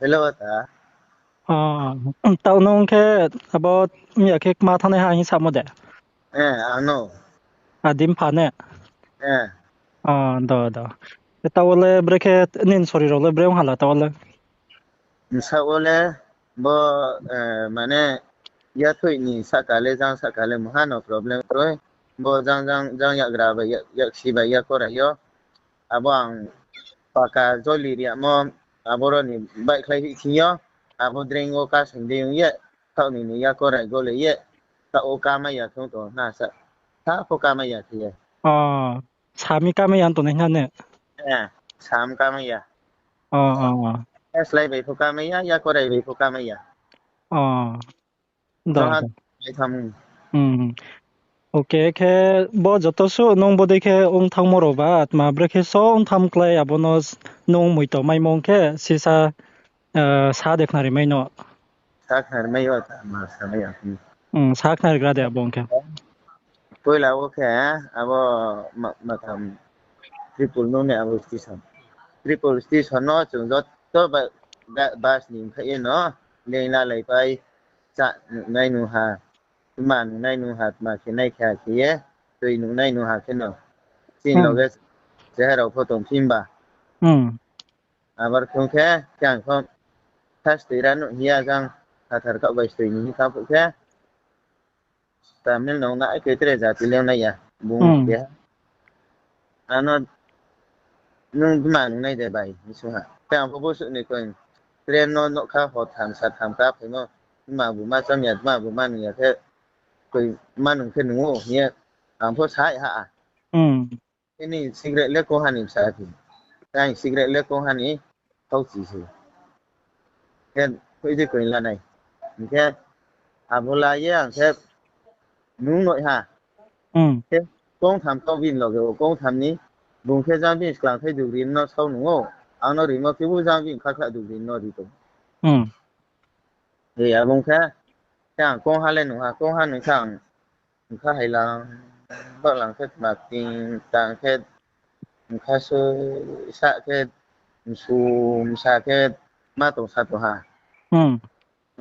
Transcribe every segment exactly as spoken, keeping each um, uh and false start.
Hello, ta. O, tao nung khe abo mya khe kma thanngnaiha hing samo de? Eh, ano. Adim pha ne? Eh. O, do, do. Tao le brekhe nin sori rao le bre ong hala tao le? Bsa wo le bo, eh, mane, yathoi ni sahka le, jang sahka le, mha no problem kroi. Bo jang, jang, jang yakgra bai, yak, yaksi bai, yakorai yo. Abo ang paka joli riamo, aboro ni baihkhlai hih thing yo, abo drain wo kasing dei ong ye, thaoh ni ni yakorai gole ye, thaoh wo kamai ya khe ong tong na sa, thaoh pho kamai ya khe ye. O, sami kamai ya tong nai hna ne? Eh, sam kamai ya. O, o, o. Slái bai pho kamai ya, yakorai bai pho kamai ya. O. Do, do. Hmm. Okay, khe bo joto suh nung bodei khe ong thanngmo rao ba, tma brekhe so ong tham klái abo no nung moito maimo ong khe sisa, eh, sa de khnari mai no. Sa khnari mai o, tma sa mai ya. Hmm, sa khnari gra de abo ong khe. Poila wo khe, abo ma, matham triple nung ni abo station. Triple station no chung joto ba, ba, bus ni mkhaih ye no, leng lalaipai, chá nuhnai nung ha, tma nuhnai nung ha, tma khe nai khe ha khe ye, tui nuhnai nung ha khe no. Chini loge cheha rao pho tong phi ba. Abar khe ong khe, khe ang pho, tha stoi ra nuh hing ya jang, phathar khaoh bai stoi ni hing kha phuh khe, Tamil nung na khe tre jati le nai ya, bung khe. Ano, nung bma nung nai de bai, hing sung ha. Khe ang pho bo suh ni koi, train no nougkha hor tham sa tham ka phaimo, bma buma cham ya, bma buma nung ya khe, koi ma nung khe nung ou hing ye, ang pho sa ha. Ini cigarette le kongha ni bsa phi. Tei cigarette le kongha ni khauchi se. Khe koi di koi la nai. Hing khe abo la ye ang khe nung noi ha. Khe kongtham kau bini loge o kongtham ni bung khe jang bini sklang thai dugri no sao nung ou. Ang no rimo khe bo jang bini khakhla dugri no ri tong. Abo ong khe, khe ang kongha le nung ha, kongha nung khe ang bkha hailang, balang khe tma kting tang khe, bkha soi sa khe, msu msa khe, ma tong sa tong ha.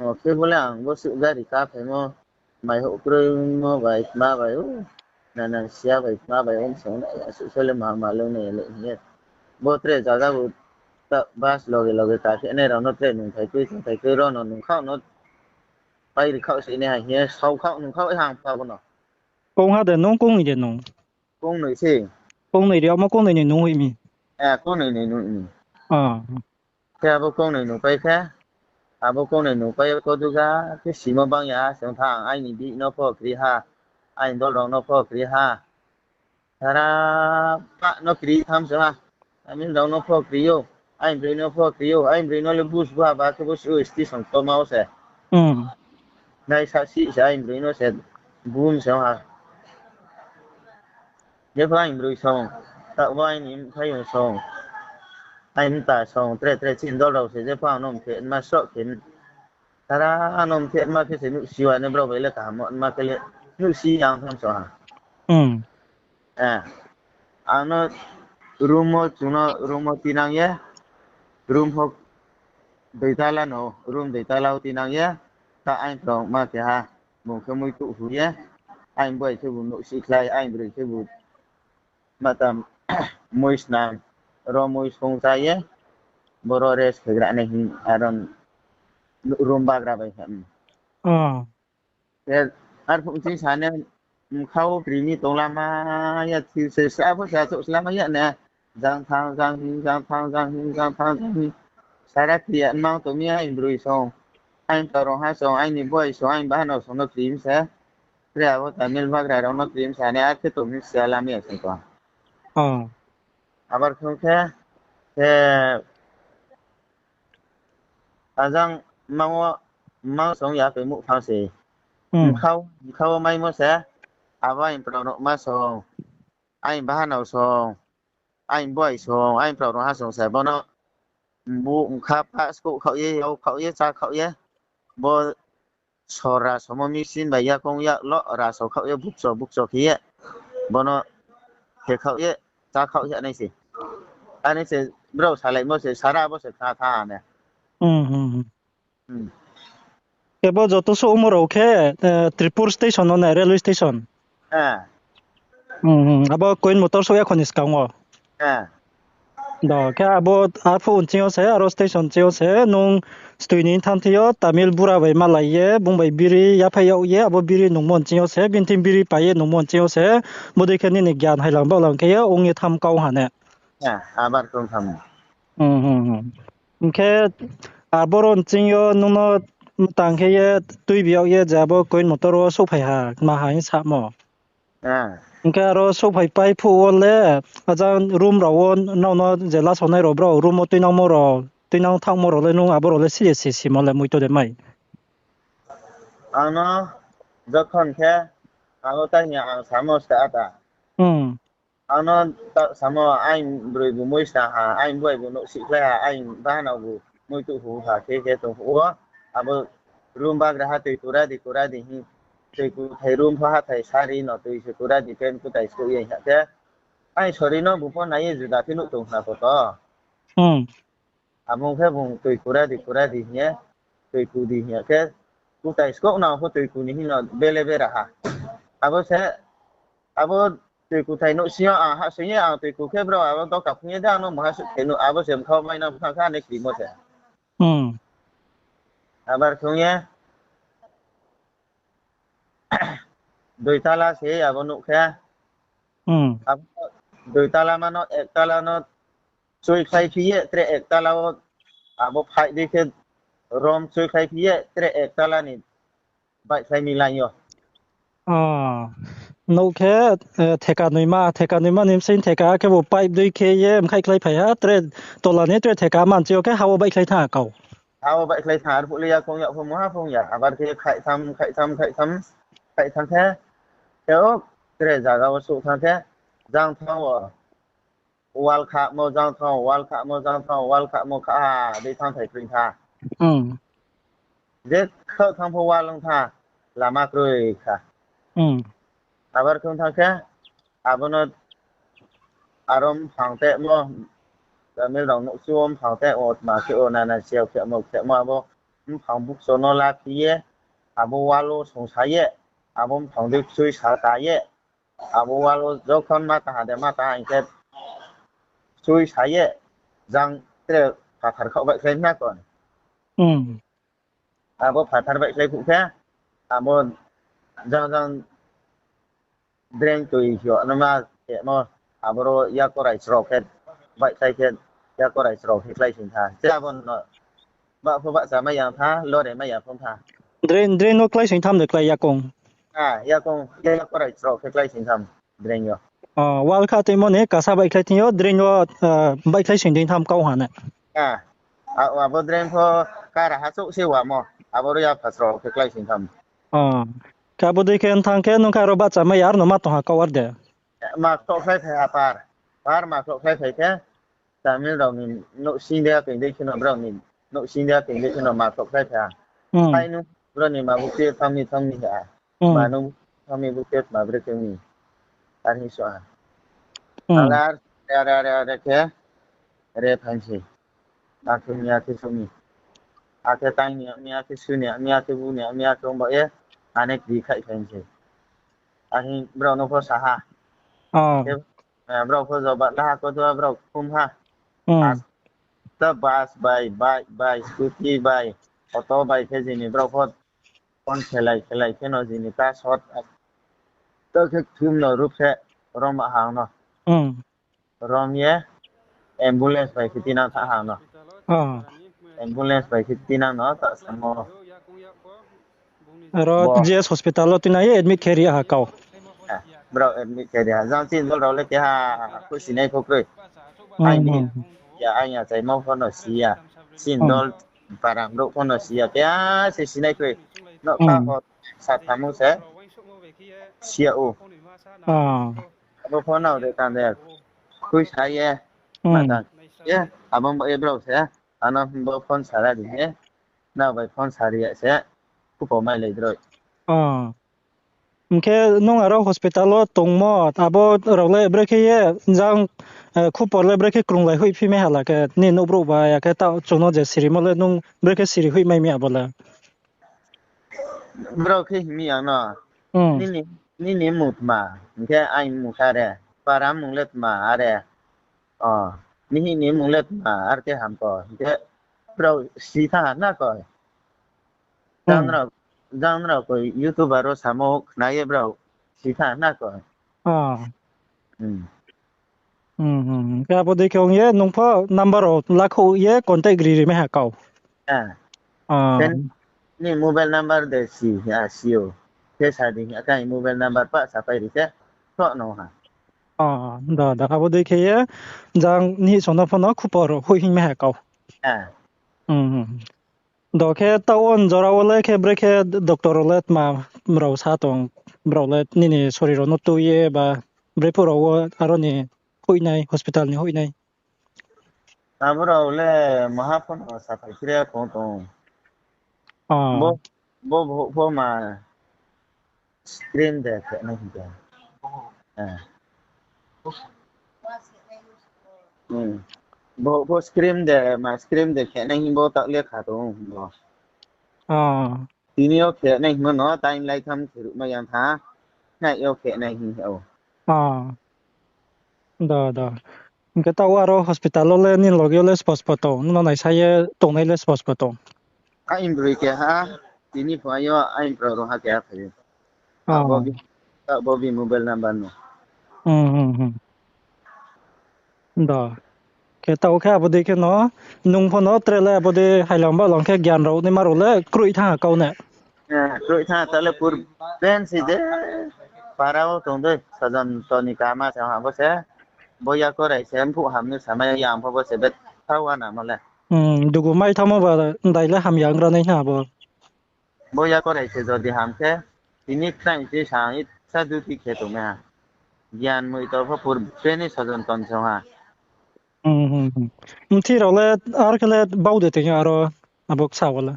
O, khe bo le ang bo suh gari ka phaimo, mai houh kroimo bai, tma bai, o, nana sia bai, tma bai, o, msong nai, asuh so le ma, ma le nai le hing ye. Bo tre zaga bo, ta, bus loge loge ka khe nai rao no tre nung thai kroi, thai kroi ro no nung khaoh no, pai ri khaoh se nai ha hing ye, sao khaoh nung khaoh hang pha bo no. Kongha de nung, kongnoi de nung? Kongnoi se. Kongnoi de, amo kongnoi ni nung hoih mi? Eh, kongnoi ni nung mi. Khe abo kongnoi nung pai khe, abo kongnoi nung pai koduga khe simo bang ya, se ong tha ang aini bihih no pho kri ha, aini dol rao no pho kri ha. Sara pah no kri tham se ha. Aini rao no pho kri ou, aini broi no pho kri ou, aini broi no le bus bu ha ba khe bo suh station toma wo se. Nai sa si se aini broi no se bum se ha. Jepho aini broi song, taoh bo aini mthaiyong song, aini mta song, tre tre chini dol rao se jepho ang no mthe ma sroh khe. Sara ang no mthe ma khe se nuhsi wa ne brao bai le kaham ma khe le nuhsi yang tham so ha. Ang no room wo chung no room wo tinang ye, room pho doi tala no, room doi tala wo tinang ye, ta aini brao ma keha, bung khe mui tuh hu ye, aini boi khebu nuhsi khlai, aini broi khebu ma ta mui snam, ro mui song chá ye, boro rest khe gra nai hing aro room bagra bai khe. Khe arphuh ching sa ne, mkha wo kri mi tong lama ya, thir se sa pho sa chouh slama ya ne. Jang thang, jang hing, jang thang, jang hing, jang thang, jang hing. Sara kri ya mang tong mi aini broi song, aini ta rong ha song, aini boi song, aini bahanao song no kri mi se. Tre abo Tamil bagra rao no kri mi sa ne, ar khe tong mi sia lama ya song tong. Abar khe khe, khe, ajang mang wo, mang song ya pe muh phang se. Mkha wo, mkha wo maimo se, abo aini brao no ma song, aini bahanao song, aini boi song, aini brao rong ha song se, bono bu mkha pah skouh khaoh ye, yau khaoh ye, chá khaoh ye, bo sora somo machine bai yakoung yak lo raso khaoh ye bukcho bukcho khe ye, bono khe khaoh ye, chá khaoh ye nai se. Ani se brao salaimo se, sara bo se khna tha ne. Hmm, hmm, hmm. Hmm. Khe bo joto souhmo rao khe, eh, Tripur station no na, railway station? Eh. Hmm, hmm. Abo Coimbatore souh ya kho ni skang wo? Eh. Do, khe abo arphuh nching yo se, aro station nching yo se, nung stui ni thanng thing yo, Tamil bura bai malai ye, bung bai biri yaphai yag ye, abo biri nungmo nching yo se, bini thing biri pai ye nungmo nching yo se, bodei khe nini gyan hailang baohlang khe ye, ong ye tham kau ha ne. Eh, abar khe ong tham. Hmm, hmm, hmm. Hing khe, aboro nching yo nung no mtang khe ye, tuibi yag ye, je abo Coimbatore wo souhphai ha, ma ha hing samo. Eh. Hing khe aro souhphai pai phuh wo le, ajang room rao wo nrao no je lasonai rao brao room wo tuinangmo rao, tuinang thanngmo rao le nung abo rao le si ye si simo le moito de mai? Ang no jokhon khe, ang no tang ya ang samo ska ata. Hmm. Ang no ta samo aini broi bu mui sna ha, aini buai bu nouhsihkhlai ha, aini bahanao bu mui tuh hu ha, khe khe tong phuh wo. Abo room bagraha toi kura di, kura di hing. Toi kuthai room pho hathái sari no toi se kura di khe kutai skouh ye hing khe. Aini sori no bung pho nai ye juda khe nuh tong khna pho to. Hmm. Abo khe bung toi kura di, kura di hing ye, toi ku di hing ye khe, kutai skouh nang pho toi ku ni hing no bele bera ha. Abo se, abo toi kuthai nouhsing yo ang hahsoing ye ang toi ku khe brao abo doka phung ye de ang no mungha suh khe nuh, abo se bkha wo mai nang bkha khe ane krimo se. Hmm. Abar khe ong ye, dui tala se abo nuh khe. Hmm. Abo dui tala ma no ek tala no chuikhlaiphi ye tre ek tala wo abo phaih dei khe rom chuikhlaiphi ye tre ek tala ni baihkhlai mi line yo. Oh. Nouh khe, eh, theka noima, theka noima ni bsing theka khe bo pipe dei khe ye mkhaihkhlai phai ha, tre tola ni tre theka manchi yo khe ha wo baihkhlai thanng kau. Ha wo baihkhlai thanng, arphuh le yakoung ya pho mungha phung ya, abar khe khaihtham, khaihtham, khaihtham, khaihtham khe, khe o tre zaga wo souh thanng khe, jang thanng wo, wall khamo, jang thanng wo, wall khamo, jang thanng wo, wall khamo, kha ha dei thanng thai kroi tha. Hmm. Je khaoh thanng pho wall ong tha, lama kroi kha. Hmm. Abar khe ong thanng khe, abo no aro mphang tehmo, Tamil rao nouhchu wo mphang teh wo tma khe o nana siya khemo khemo abo mphang bukcho no laphi ye, abo wall wo songsa ye, abo mphang dei kchui sa ta ye, abo wall wo jokhon ma kaha de ma kaha hing khe kchui sa ye, jang tre phathar khaoh baihkhlai na kon. Hmm. Abo phathar baihkhlai phuh khe, abo jang jang drain toi hio no ma khemo, aboro yakorai chrok khe, baihkhlai khe, yakorai chrok khe khlai sing tha. Che abo no, bah pho bahcha mai yang tha, lore mai ya phung tha. Drain, drain no kláisoing tham de klái yakoung? Ah, yakoung, yakoung rai chrok khe kláisoing tham drain yo. Oh, wall kha tuimo ni kasa baihkhlai thing yo, drain yo, ah, baihkhlai soing dei tham kau ha na. Ah, a-, abo drain pho kara ha chouh se wamo, abo ro ya pha chrok khe kláisoing tham. Oh, khe abo dei khe thanng khe nung kha aro bahcha mai ya, aro no ma tong ha kau ar de. Ma khloh khlai phai ha par, par ma khloh khlai phai khe, Tamil rao ni nouhsing de, tong dei kheno brao ni nouhsing de, tong dei kheno ma khloh khlai phai ha. Hmm. Phai nung brao ni ma bukti thanng mi, thanng mi ha. Hmm. Ma nung thanng mi bukti ma bre tong mi. Ar hing so ha. Hmm. Alar, re, re, re, re khe, re phai se. Akhe mi, akhe su mi. Akhe tang ni, mi, akhe su ni, mi, akhe bu ni, mi, akhe ong ba ye. Ane kri khai phai se. Ar hing brao no pho sa ha. Oh. Khe Eh, brao pho joba laha koduwa brao khum ha. Hmm. As-, ta bus bai, bike bai, scooty bai, auto bai khe jini brao pho phone khelai khelai kheno jini ta short. Ta khe thum no rup khe rom hang no. Hmm. Rom ye ambulance bai khe tinang tha hang no. Oh. Ambulance bai khe tinang no ta samo. Aro bo G S hospital wo tuinai ye admit khe ri ha kau. Eh, brao admit khe ri ha. Jang chini dol rao le keha khusi nai pho kroi. Hmm, aini, hmm. Ya, aini achaimo pho no si ya. Chini dol para brouh pho no si ya. Keha se si nai kroi. No ta pho sa thamu se si ya ou. Ah. Abo pho nao de tang de. Khui sa ye. Hmm. Ma tang. Ye, abo ba ye brao se. Ano bo phone sara di ye. Nrao bai phone sari ya se, kupo mailai droi. Oh. Hing khe nung aro hospital wo tongmo, abo rao le brekhe ye jang, eh, khupor le brekhe krunglai hoihphi mai hala khe, nini nouhbrouh ba ya khe ta chung no je sirimo le nung brekhe siri hoih mai mi abo le. Brao khe hing mi ang no, Hmm. nini, nini mmung tma, hing khe aini mmung khe are, para mmung le tma are, o, nihih ni mmung le tma, ar khe hamko, hing khe brao si thanng ha na koi. Hmm. Jang rao, jang rao koi YouTuber rao samo khna ye brao si thanng ha na koi. Ah. Hmm. Hmm, hmm, hmm. Khe abo dei khe ong ye nung pho number rao lakhouh ye contact ri ri mai ha kau. Ah. Ah. Then ni mobile number de si, ah, si ou. Khe sa di, akhe aini mobile number pa sapai ri khe, thoh no ha. Ah, da, da, abo dei khe ye, jang nihih song no pho no khupor hoih hing mai ha kau. Ah. Hmm, hmm. Do khe taoh wo jora wo le khe brekhe doctor rao le tma rao sa tong, brao le nini sorir rao no tui ye ba brephuh rao wo aro ni hoihnai, hospital ni hoihnai. Abo rao le maha pho no saphai khe khong tong. Ah. Bo, bo, bo, bo ma screen de khe nai hing khe. Eh. Hmm. Bo, bo screen de, ma screen de khe nai hing bo taoh le kha tong bo. Ah. Tini yo khe nai hingmo no time lai tham khe ruh mai yang tha. Nai yo khe nai hing ou. Ah. Da, da. Hing khe taoh wo aro hospital wo le nini loge yo le spo spo tong, nung no naisa ye tongnai le spo spo tong. Aini broi keha, tini pho ayo aini broi rao ha keha phai ou. Ah. Abo bi, abo bi mobile number no. Hmm, hmm, hmm. Da. Khe taoh khe abo dei khe no, nung pho no tre le abo dei hailang balang khe gyan rao naima rao le kroih thanng ha kau ne. Eh, kroih thanng ha, ta le pur ben si de, para wo tong dei, Sajan Toni kama se ha bo se, bo yakorai se, mphuh ham ni samai ya ang pho bo se, bet tha wa namo le. Hmm, dugu mai thamo ba, dai le hamya ong ra nai hna bo. Bo yakorai se jodi ham khe, tini khnai se sa, i sa duty khe tong nai ha. Gyan moi to pho pur beni Sajan Toni song ha. Hmm, hmm, hmm. Mthi rao le, ar khe le bau de tong yo aro abo ksa wo le.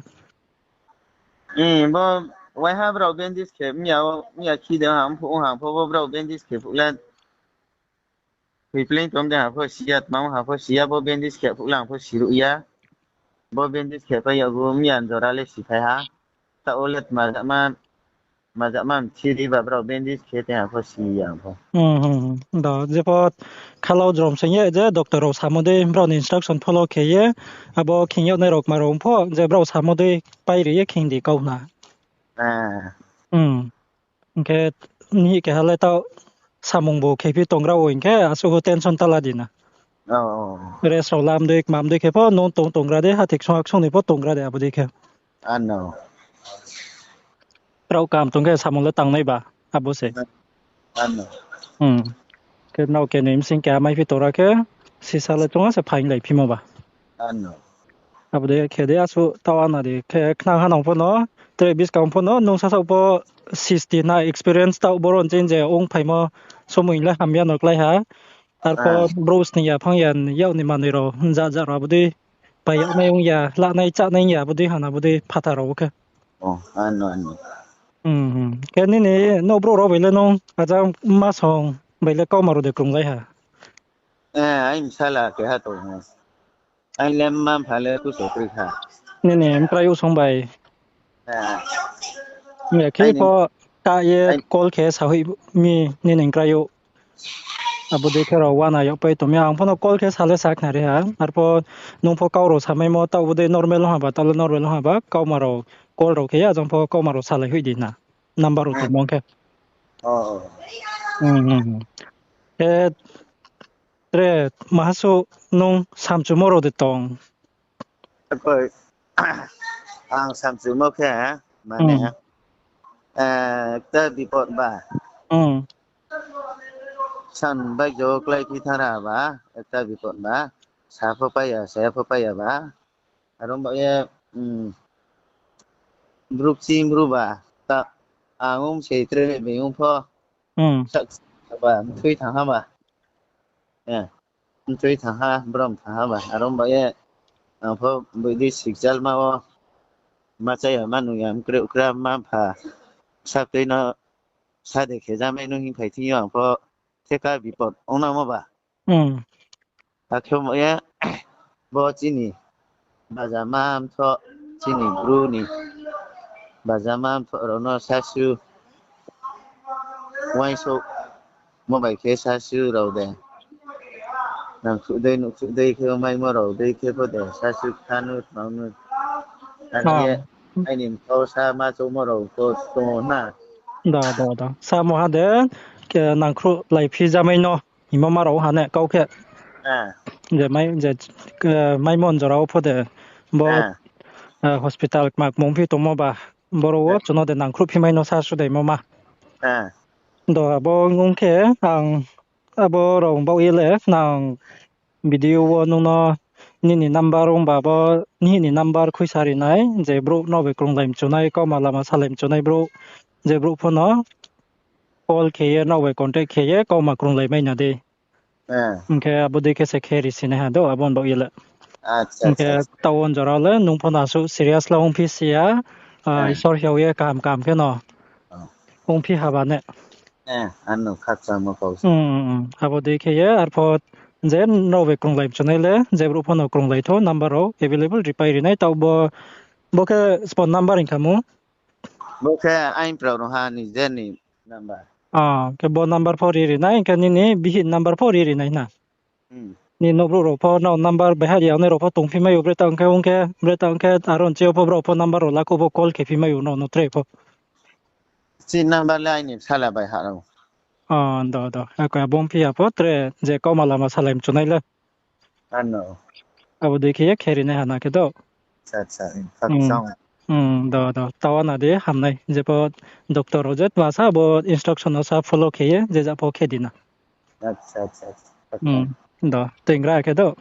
Hmm, bo waiha brao bandage khe, miya, miya khi de ha, mphuh ha pho bo brao bandage khe phuh le. Thoipleing tong de ha pho si ya, tma ha pho si ya, bo bandage khe phuh le ang pho si ruh ya. Bo bandage khe pai yag ou, miya jora le si phai ha. Taoh wo le tma jama, tma jama mthi ri ba brao bandage khe te ha pho si ya ang pho. Hmm, hmm, hmm. Da, jepho khalau jrom sing ye je doctor rao samo dei brao ni instruction follow khe ye, abo khing yag nai rao kma rao pho je brao samo dei pai ri ye khing di kau hna. Ah. Hmm. Hing khe nihih keha le taoh samung bo khephi tongra wo hing khe asuh pho tension ta la di na. Oh, oh. Rest rao lam dei, kmam dei khe pho nung tong tongra de, hathik song aksong ni pho tongra de, abo dei khe. Ano. Rao kam tong khe samung le tangnai ba, abo se. Ano. Hmm. Khe nrao khe ni bsing keha maiphi tongra khe, sisa le chungha se phaing lai phimo ba. Ano. Abo dei khe de asuh taoh ana di khe khnang ha nang pho no, tre buskang pho no, nung sasaoh pho sisti na experience taoh boron chini je ong phaimo somoi le hamya no klái ha. Arpho Ah. brouh sning ya phang ya, yak ni manoi rao, ja ja rao abo dei pai yag nai ong ya, lanai chánai ya abo dei hana abo dei phathar rao khe. Oh, ano, ano. Hmm, hmm. Khe nini nouh brouh rao bai le nung ajang ma song bai le kauma rao de krunglai ha? Eh, aini bsala keha tong ou. Aini le mma mpha le kuso kroi kha. Nini mkrai ou song bai? Eh. Mia khe Aini pho ka ye aini call khe sahoih mi nini mkrai ou. Abo dei khe rao uana yagpai tong mi. Ang pho no call khe sa le sa khnari ha. Arpho nung pho kau rao samaimo taoh bo dei normal ong ha ba, taoh le normal ong ha ba, kauma rao call rao khe ye ajang pho kauma rao salai hoih di na. Number rao tongmo khe. Oh, oh. Hmm, hmm, hmm. Khe tre maha suh nung samchumo rao de tong? Koi, ang samchumo khe, mane, Hmm. eh, ekta bipod ba. Hmm. San bai jo klái phi thara ba, ekta bipod ba. Sa pho pai ya, sa ya pho pai ya ba. Aro ba ye, hmm, bru kching bru ba, ta ang ong se tre being ong pho. Hmm. Sak ba, mthui thang ha ba. Eh, mthui thang ha, brom thang ha ba. Aro ba ye, ang pho boi di sikjal ma wo. Ma cha ya, ma nung ya, mkreuh kra, ma mpha. Sa tui no sa de khe jamai no hing phai thing yo ang pho theka bipod ong nangmo ba. Hmm. Akhe mo ye bo chini bajama mthoh, chini bru ni bajama mthoh rao no sasu uaingsouh mo bai khe sasu rao de. Nangkhruh dei nuhkhruh dei khe maimo rao dei khe pho de sasu kthanu tmang nu. Ani ye aini mthao sa ma choumo rao pho tong na. Da, da, da. Samo ha de, ke nangkhruh lai phi jamai no, himo ma rao ha ne, kau khe. Ah, Je mai, je, eh, maimo jora wo pho de, bo, ah, eh, hospital kma kmung phi tongmo ba, boro wo, ah, chuno de nangkhruh phi mai no sasu dei mo ma. Ah. Do, abo ong khe, ang, abo rao baoh ye le, nang video wo nung no nini number ong ba bo, nini number khuisa ri nai, je brouh no bai krunglai mchu nai, kauma lama salai mchu nai brouh, je brouh pho no call khe ye, nrao bai contact khe ye, kauma krunglai mai na di. Hing khe abo dei khe se khe ri si nai ha do, abo ni baoh ye le. Hing khe taoh wo jora le nung pho no asuh serious la ongphi si ya, ah, Isor hiao ye kaham kaham khe no ongphi haba ne. Abo dei khe ye, arpho je nrao bai krunglai mchu nai le, je brouh pho no krunglai thou, number rao available ripai ri nai, taoh bo, bo khe phone number hing kha mu. Bo khe aini pra rao ha ni je ni number. Ah, khe bo number pho ri ri nai, hing khe nini bihih number pho ri ri nai na. Ni nouhbrouh rao pho nrao number bai ha ri ya nai rao pho tongphi mai ou, bre tang khe ong khe, bre tang khe aro nchi yo pho brao pho number rao lakhouh pho call khe phi mai ou nrao no tre pho. Chini number le aini bsala bai ha rao. Ah, do, do. Ako abo ongphi ya pho tre je kauma lama salai mchu nai le. Abo dei khe ye khe ri nai ha na khe do. Do, do. Taoh wo na di hamnai. Je pho doctor rao je tma sa abo instruction no sa follow khe ye je ja pho khe di na. Do, toingra khe do.